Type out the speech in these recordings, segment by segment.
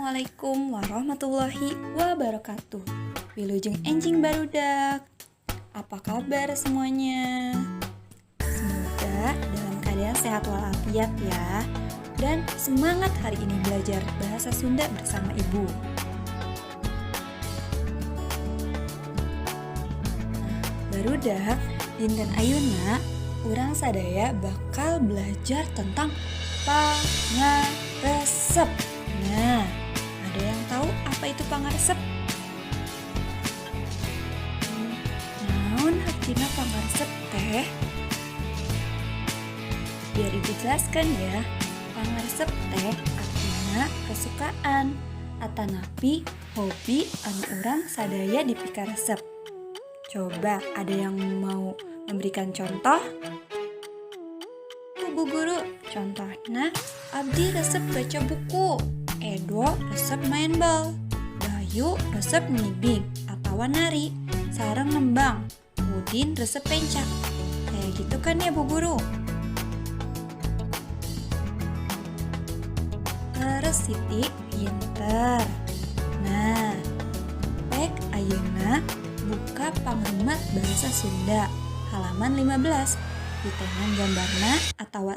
Assalamualaikum warahmatullahi wabarakatuh. Wilujeng enjing, barudak. Apa kabar semuanya? Semoga dalam keadaan sehat walafiat ya. Dan semangat hari ini belajar bahasa Sunda bersama Ibu. Nah, barudak, dinten ayeuna urang sadaya bakal belajar tentang pangaresep. Nah, ada yang tahu apa itu pangaresep? Naon artina pangaresep teh? Biar Ibu jelaskan ya. Pangaresep teh artinya kesukaan atanapi hobi anu urang sadaya dipikaresep. Coba, ada yang mau memberikan contoh? Bu Guru, contohnya Abdi resep baca buku, Edo resep main bal, Bayu resep ngibing atau nari, sareng nembang, Udin resep pencak. Kayak gitu kan ya, Bu Guru? Terus Siti pinter. Nah, pek ayeuna buka pangrumat bahasa Sunda halaman 15, ditengan gambarna atau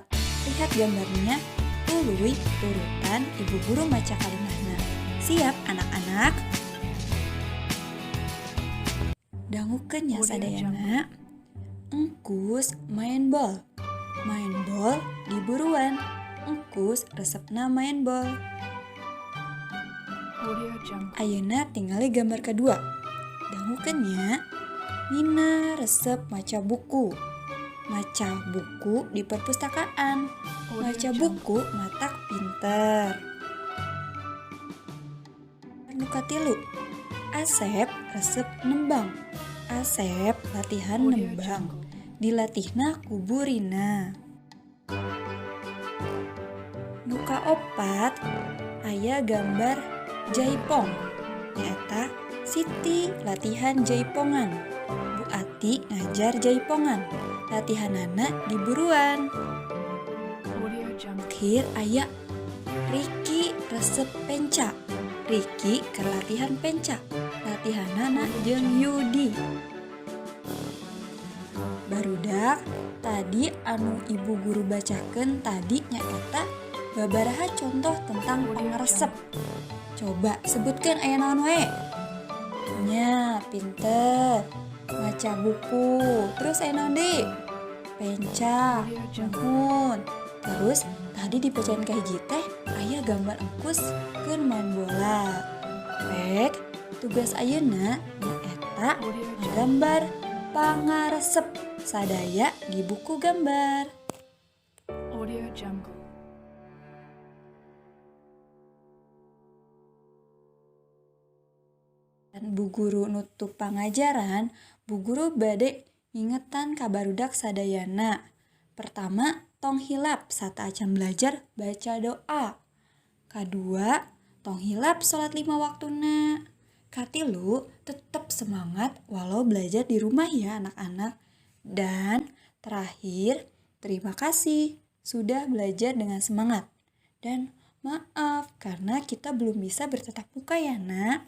lihat gambarnya, tuluy turutan ibu guru maca kalimahna. Siap, anak-anak? Dangukeun ya sadayana. Engkus main bol. Main bol di buruan. Engkus resepna main bol. Ayeuna tingali gambar kedua. Dangukeun nya. Nina resep maca buku. Maca buku di perpustakaan. Maca buku matak pinter. Nu katilu, Asep resep nembang. Asep latihan nembang. Dilatihna ku Bu Rina. Nu kaopat, aya gambar jaipong. Nyaeta Siti latihan jaipongan. Bu Ati ngajar jaipongan. Latihanana di buruan. Terakhir aya Riki resep penca. Riki keur latihan penca. Latihanana jeung Yudi. Barudak, tadi anu ibu guru bacakeun tadi nyaeta babaraha contoh tentang pangaresep. Coba sebutkan, aya naon wae? Nya, pinter. Maca buku. Terus aya naon deui? Penca. Nuhun. Terus tadi di bacaan kahiji teh aya gambar Engkus keur main bola. Pek, tugas ayeuna nyaeta ngagambar pangaresep sadaya di buku gambar. Audio Jungle. Dan Bu Guru nutup pangajaran, Bu Guru bade ngingetan ka barudak sadayana. Pertama, tong hilap sateuacan belajar baca doa. Kadua, tong hilap sholat lima waktuna. Katilu, tetap semangat walau belajar di rumah ya, anak-anak. Dan terakhir, terima kasih sudah belajar dengan semangat. Dan maaf karena kita belum bisa bertatap muka ya, Nak.